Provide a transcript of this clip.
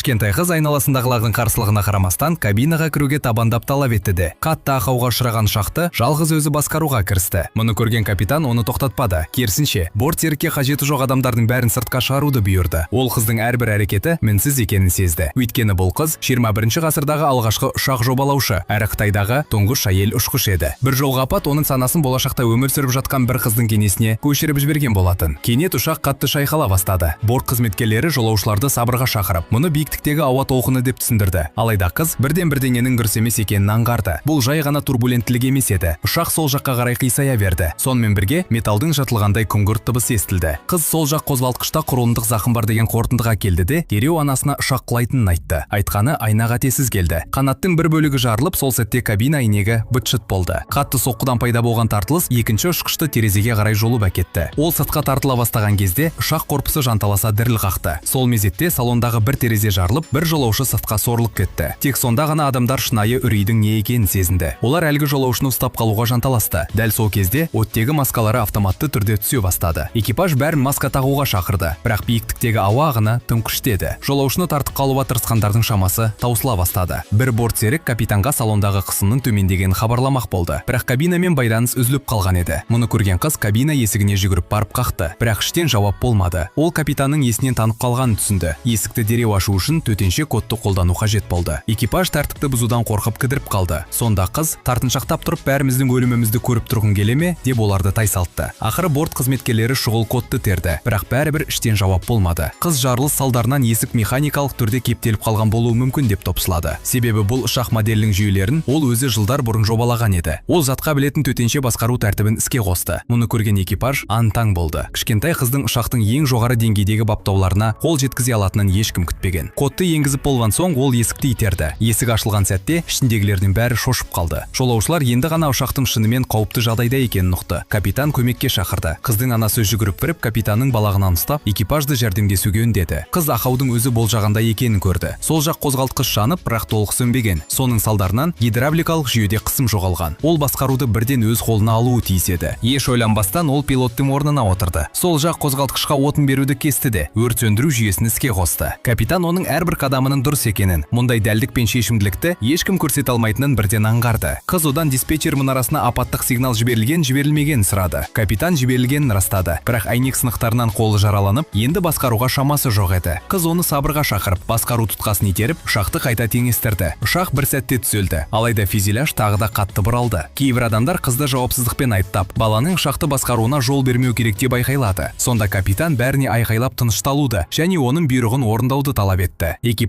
Кішкентай қыз айналасындағылардың қарсылығына қарамастан, кабинаға кіруге табандап талап етті де, қатты ақауға ұшыраған ұшақты жалғыз өзі басқаруға кірісті. Мұны көрген капитан оны тоқтатпады. Керісінше, борт серікке қажеті жоқ адамдардың бәрін сыртқа шығаруды бұйырды. Ол қыздың әрбір әрекеті мінсіз екенін сезді. Өйткені бұл қыз 21 ғасырдағы алғашқы ұшақ жобалаушы әрі Қытайдағы тұңғыш әйел ұшқыш еді. Бір жолғы апат оның санасын болашақта өмір сүріп жатқан бір қыздың кенесіне көшіріп жіберген болатын. Кенет ұшақ қатты шайқала бастады. Борт қызметкерлері жолаушыларды сабырға шақырып, мұны биіктіктегі ауа толқыны деп түсіндірді. Алайда қыз бірден бірдеңенің дұрыс емес екенін аңғарды. Бұл жай ғана турбуленттілік емес еді. Ұшақ сол жаққа қарай қисая берді. Сонымен бірге металдың жыртылғандай күңгірт дыбыс естілді. Қыз сол жақ қозғалтқышта құрылымдық зақым бар деген қорытындыға келді де, дереу анасына ұшақ құлайтынын айтты. Айтқаны айна қатесіз келді. Қанаттың бір бөлігі жарылып, сол сәтте кабина әйнегі быт-шыт болды. Қатты соққыдан пайда болған тартылыс екінші ұшқышты терезеге қарай жұлып әкетті. Ол сыртқа тартыла бастаған кезде ұшақ корпусы жанталаса діріл қақты. Сол мезетте салондағы бір терезе жарылып, бір жолаушы сыртқа сорылып кетті. Тек сонда ғана адамдар шынайы үрейдің не екенін сезінді. Олар әлгі жолаушыны ұстап қалуға жанталасты. Дәл сол кезде оттегі маскалары автоматты түрде түсе бастады. Экипаж бәрін маска тағуға шақырды, бірақ биіктіктегі ауа ағыны тым күшті еді. Жолаушыны тартып қалуға тырысқандардың шамасы таусыла бастады. Бір борт серік капитанға салондағы қысымның төмендегенін хабарламақ болды, бірақ кабинамен байланыс үзіліп қалған еді. Мұны көрген қыз кабина есігіне жүгіріп барып қақты, бірақ іштен жауап болмады. Ол капитанның есінен танып қалғанын түсінді. Есікті дереу ашу үшін төтенше кодты қолдану қажет болды. Экипаж тәртіпті бұзудан қорқып, кідіріп қалды. Сонда қыз: «Тартыншақтап тұрып, бәріміздің өлімімізді көріп тұрғың келе ме?» – деп оларды тайсалтты. Ақыры борт қызметкерлері шұғыл кодты терді, бірақ бәрібір іштен жауап болмады. Қыз жарылыс салдарынан есік механикалық түрде кептеліп қалған болуы мүмкін деп топшылады, себебі бұл ұшақ моделінің жүйелерін ол өзі жылдар бұрын жобалаған еді. Ол жатқа білетін төтенше басқару тәртібін іске қосты. Мұны көрген экипаж аң-таң болды. Кішкентай қыздың ұшақтың ең жоғары деңгейдегі баптауларына қол жеткізе алатынын ешкім күтпеген. Кодты енгізіп болған соң, ол есікті итерді. Есік ашылған сәтте ішіндегілердің бәрі шошып қалды. Жолаушылар енді ғана ұшақтың шынымен қауіпті жағдайда екенін ұқты. Капитан көмекке шақырды. Қыздың анасы жүгіріп кіріп, капитанның балағынан ұстап, экипажды жәрдемдесуге үндеді. Қыз ақаудың өзі болжағандай екенін көрді. Сол жақ қозғалтқыш жанып, бірақ толық сөнбеген. Соның салдарынан гидравликалық жүйеде қысым жоғалған. Ол басқаруды бірден өз қолына алуы тиіс еді. Еш ойланбастан ол пилоттың орнына отырды, сол жақ қозғалтқышқа отын беруді кесті де, өрт сөндіру жүйесін іске қосты. Капитан оның әрбір қадамының дұрыс екенін, мұндай дәлдік пен шешімділікті ешкім көрсете алмайтынын бірден аңғарды. Қыз одан диспетчер мұнарасына апаттық сигнал жіберілген, жіберілмегенін сұрады. Капитан жіберілгенін растады, бірақ әйнек сынықтарынан қолы жараланып, енді басқаруға шамасы жоқ еді. Қыз оны сабырға шақырып, басқару тұтқасын итеріп, ұшақты қайта теңестірді. Ұшақ бір сәтте түзелді, алайда фюзеляж тағы да қатты бұралды. Кейбір адамдар қызды жауапсыздықпен айыптап, баланың ұшақты басқаруына жол бермеу керек деп айқайлады. Сонда капитан бәріне айқайлап, тынышталуды және оның бұйрығын орындауды талап етті. Экипаж